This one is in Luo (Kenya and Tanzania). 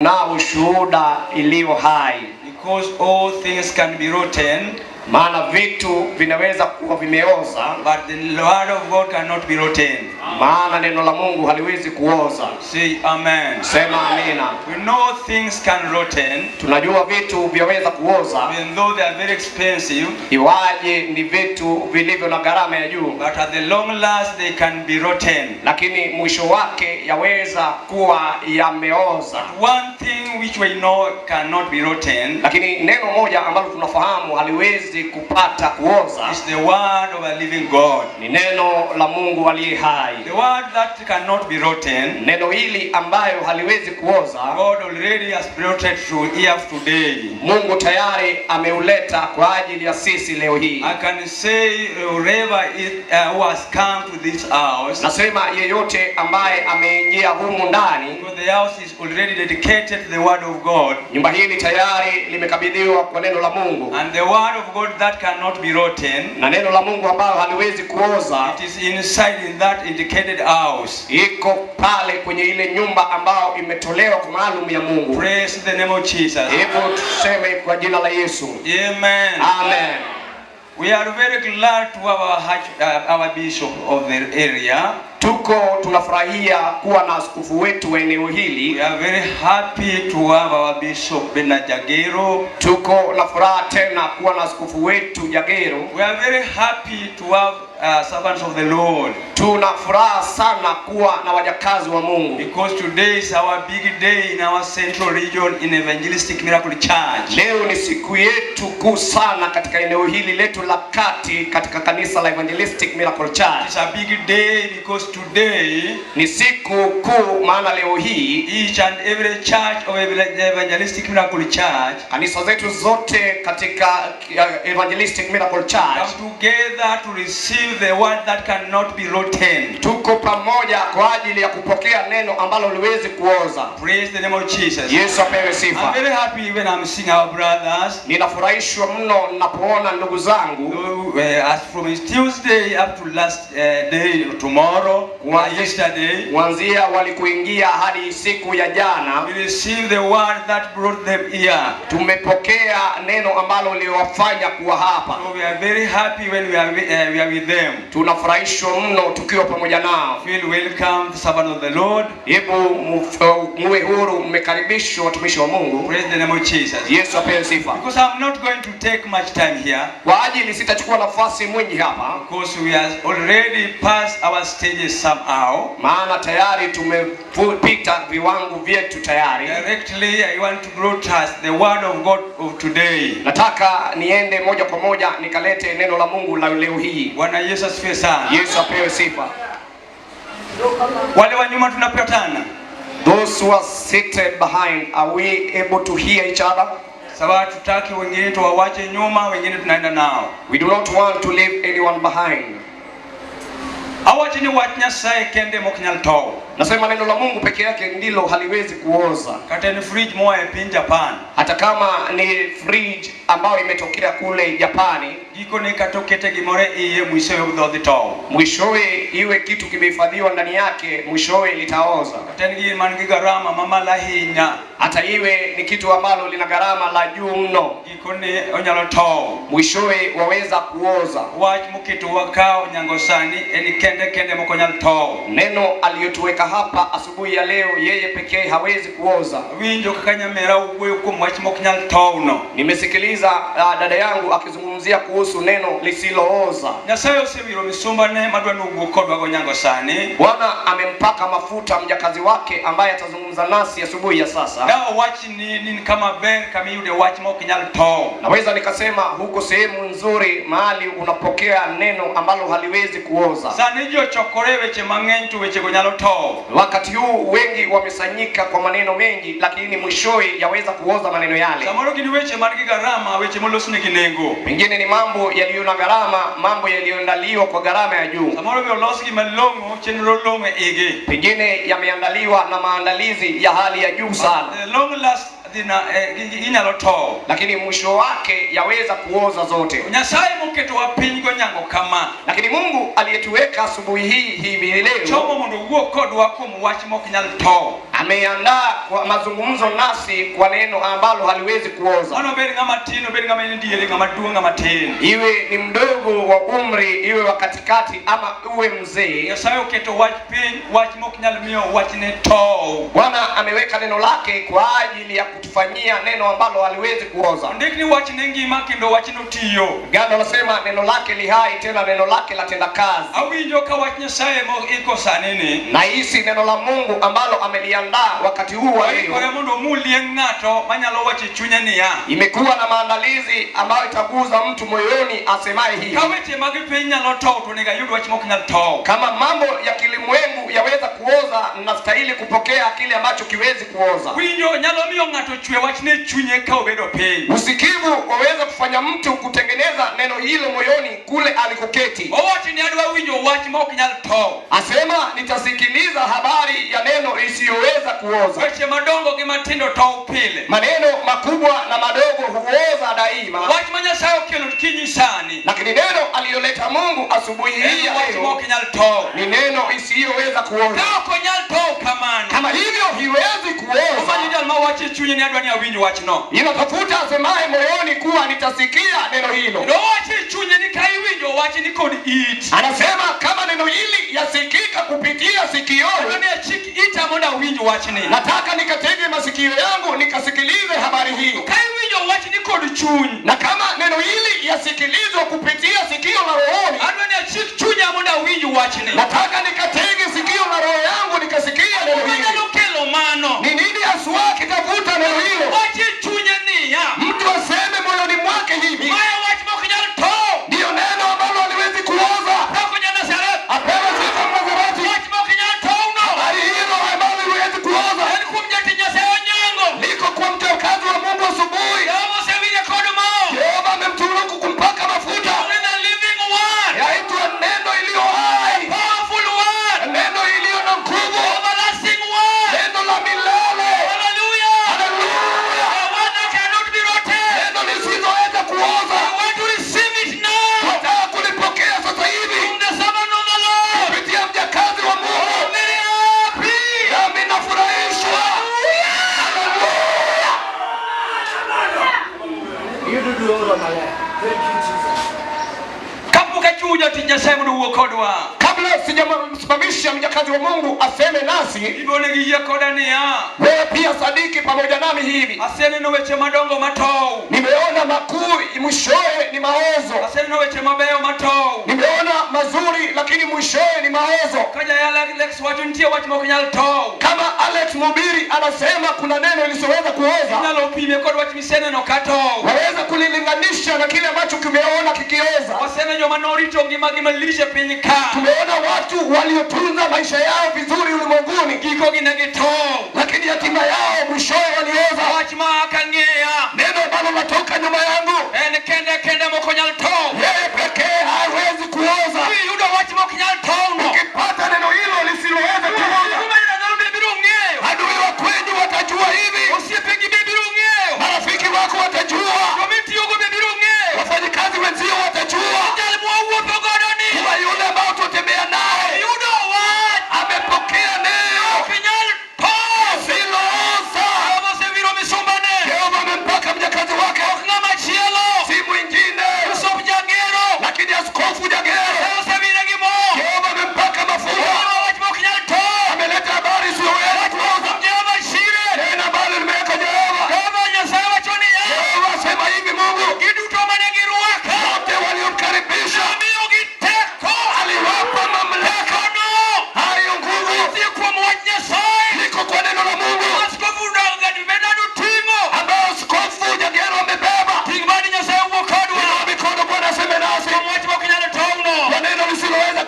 Na ushuhuda iliyo hai, Because all things can be rotten, maana vitu vinaweza kuwa vimeoza, but the word of God cannot be rotten. Maana neno la Mungu haliwezi kuoza. Say amen. Sema amina. We know things can rotten, Tunajua vitu vyaweza kuoza, even though they are very expensive, iwaje ni vitu vilivyo na gharama ya juu, but at the long last they can be rotten. Lakini mwisho wake yaweza kuwa yameoza. One thing which we know cannot be rotten Lakini neno moja ambalo tunafahamu haliwezi kupata kuoza is the word of a living God. Ni neno la Mungu aliye hai. The word that cannot be rotten, Neno hili ambayo haliwezi kuoza, God already has brought it to here today. Mungu tayari ameuleta kwa ajili ya sisi leo hii. I can say whoever who has come to this house, Nasema yeyote ambaye ameingia humu ndani, because the house is already dedicated to the word of God, nyumba hili tayari limekabidhiwa kwa neno la Mungu, and the word of God that cannot be rotten, na neno la Mungu ambalo haliwezi kuoza it is inside in that indicated house. Iko pale kwenye ile nyumba ambayo imetolewa kwa maalum ya Mungu. Praise the name of Jesus. Hebu tuseme kwa jina la Yesu. Amen. Amen. We are very glad to have our bishop of the area. Tuko tunafurahia kuwa na askofu wetu wa eneo hili. We are very happy to have our Bishop Bernard Jagero. Tuko na furaha tena kuwa na askofu wetu Jagero. We are very happy to have servants of the Lord. Tuna furaha sana kuwa na wajakazi wa Mungu. Because today is our big day in our central region in Evangelistic Miracle Church. Leo ni siku yetu kuu sana katika eneo hili letu la kati katika kanisa la Evangelistic Miracle Church. It's a big day because today Ni siku kuu maana leo hii each and every church of Evangelistic Miracle Church kanisa zetu zote katika Evangelistic Miracle Church come together to receive the word that cannot be rotten. Tuko pamoja kwa ajili ya kupokea neno ambalo haliwezi kuoza. Praise the name of Jesus. Yesu apewe sifa. I'm very happy when I'm seeing our brothers. Ninafurahishwa mno ninapoona ndugu zangu As from Tuesday up to last day tomorrow, yesterday, kuanzia walikuingia hadi siku ya jana, we received the word that brought them here. Tumepokea neno ambalo liliwafanya kuwa hapa. So we are very happy when we are with them. Tunafurahishwa mno tukiwa pamoja nao. Feel welcome, the servant of the Lord. Hebu muwe huru, mmekaribishwa watumishi wa Mungu. Praise the name of Jesus. Yesu apewe sifa. Because I'm not going to take much time here. Kwa ajili sitachukua nafasi mwingi hapa. Because we are already past our stages somehow. Maana tayari tumepita viwango vyetu tayari. Directly I want to broadcast the word of God of today. Nataka niende moja kwa moja nikalete neno la Mungu la leo hii. Bwana Yesu asifiwe sana. Yesu apewe sifa. Wale wa nyuma tunapatana. Those who are seated behind, are we able to hear each other? Sababu tutaki wengine tuwawache nyuma, wengine tunaenda nao. We do not want to leave anyone behind. Awache ni wach Nyasaye kende mok nyal tow. Nasema neno la Mungu peke yake ndilo haliwezi kuoza. Kata en fridge moa e piny Japan. Hata kama ni fridge ambayo imetokea kule Japani, Gikone kata okete gimoro e iye mwishowe dhi tow. Mwishowe iwe kitu kimehifadhiwa ndani yake, mwishowe litaoza. Kata en gir man gi garama mamalo ahinya. Hata iwe ni kitu ambalo lina gharama la juu mno, Gikone onyalo tow. Mwishowe waweza kuoza. Wach moketowa ka onyango sani en kende kende mok onyal tow. Neno aliyotuweka hapa asubuhi ya leo, yeye pekee hawezi kuoza. Winjo kaka nyamera wuoyo kuom wach mok nyal tow no. Nimesikiliza dada yangu akizungumzia kuhusu neno lisilooza. Nyasaye osewiro misumbane madwa ni owuo kodwa gonyango sani. Bwana amempaka mafuta mjakazi wake ambaye atazungumza nasi asubuhi ya sasa. Da owach ni ni kama ber kama iyude wach mok nyal tow. Naweza nikasema huko sehemu nzuri mahali unapokea neno ambalo haliwezi kuoza. Sani ji ochokore e weche mang'eny to wechego nyalo tow. Wakati huu wengi wamesanyika kwa maneno mengi, lakini mwishowe yaweza kuoza maneno yale. Samoro gin weche man gi garama, weche molos nigi nengo. Pengine ni mambo yaliyo na gharama, mambo yaliyoandaliwa kwa gharama ya juu. Samoro be olosgi malong'o, chenro long'o e igi. Pengine yameandaliwa na maandalizi ya hali ya juu sana. The long last Dhina inyalo tow. Lakini mwisho wake yaweza kuoza zote. Nyasaye moketowa piny gonyango kama Lakini Mungu aliyetuweka asubuhi hii hivi leo chomo mondo owuo kodwa kuom wach mok nyal tow. Ameandaa kwa mazungumzo nasi kwa neno ambalo haliwezi kuoza. Mano obed ng'ama tin, obed ng'ama en diere, ng'ama duong', ng'ama tin. Iwe ni mdogo wa umri, iwe wa katikati ama uwe mzee, Nyasaye oketo wach piny, wach mok nyal miyo wachne tow. Bwana ameweka neno lake kwa ajili ya kutufanyia neno ambalo haliwezi kuoza. Ondik ni wachne ngima kendo wachno tiyo. Gano anasema neno lake li hai, tena neno lake latenda kazi. Awinjo ka wach Nyasaye moiko sani ni Nahisi neno la Mungu ambalo ameliandaa wakati huu wa oikore leo mondo omulie ng'ato manyalo wacho e chunye niya, imekuwa na maandalizi ambayo itaguza mtu moyoni asemaye hivi: ka weche mag piny nyalo tow to onego ayud wach mok nyal tow. Kama mambo ya kilimwengu yaweza kuoza, nastahili kupokea kile ambacho kiwezi kuoza. Winjo nyalo miyo ng'ato chwe wachne e chunye ka obedo piny. Usikivu waweza kufanya mtu kutengeneza neno hilo moyoni kule alikoketi. Owacho ni adwa winjo wach mok nyal tow. Asema nitasikiliza habari ya neno isiyoweza kuoza. Weche madongo gi matindo tow pile. Maneno makubwa na madogo huoza daima, Wach ma Nyasaye okelo kinyi sani lakini neno aliyoleta Mungu asubuhi hii en ya wach leo mok nyal tow. ni neno isiyoweza kuoza. Ka ok onyal tow kamano, Kama hivyo hiwezi omanyo kuoza, jal ma wacho e chunye ni adwa ni awinj wachno. inatafuta asemaye moyoni kuwa nitasikia neno hilo. Kendo owacho e chunye ni ka iwinjo wachni kod it. Anasema kama neno hili yasikika kupitia Adwa sikioni, ni achik ita mondo awinj wachni. nataka nikatege masikio yangu nikasikilize habari hii. Ka iwinjo wachni kod chuny, Na kama neno hili yasikilizwa kupitia sikio la rohoni, adwa ni achik chunya mondo awinj wachni. nataka nikatege sikio la roho yangu nikasikia neno hili. Manyalo kelo mano. Ni nini haswa kitavuta neno hilo? Wach e chunye niya, Mtu aseme moyoni mwake hivi, mae wach mok nyal tow. ndiyo neno ambalo haliwezi kuoza. Pako ja Nazareth. Apewe sifa Mnazareti. Wach mok nyal tow no. Habari hilo ambalo haliwezi kuoza En kuom jatich Nyasaye Onyango. liko kwa mtakazi wa Mungu asubuhi. Jehova osewinje kod mo. Jehova amemtunuku kumpaka mafuta, In the living word. yaitwa neno iliyo hai, Powerful word. neno iliyo na nguvu, Everlasting word. neno la milele. Hallelujah. Haleluya! The word that cannot be rotten. Neno lisizoweza kuoza. We want to receive it now. Tunataka kulipokea sasa hivi From the servant of the Lord. kupitia mjakazi wa Mungu, I'm very happy. nami nafurahishwa. Haleluya! Kapok achiwo jatich Nyasaye mondo owuo kodwa. Kabla sijamsimamisha mjakazi wa Mungu aseme nasi, Ibo onego iyie koda niya. wewe pia sadiki pamoja nami hivi, Aseneno weche madongo matow. nimeona makuu, mwishowe ni maozo. Aseneno weche mabeyo matow. Nimeona mazuri, lakini mwishowe ni maozo. Ka jayala Alex wacho nitie wach mok nyal tow. Kama Alex Mubiri anasema kuna neno lisoweza kuoza, Inyalo pime kod wach miseneno ka tow. waweza kulilinganisha na kile ambacho kimeona kikioza. Waseneno joma norito ngimagi malich e piny ka. Tumeona watu waliotunza maisha yao vizuri ulimwenguni, Gikogi ne gitow. lakini hatima yao mwishowe walioza. Wach ma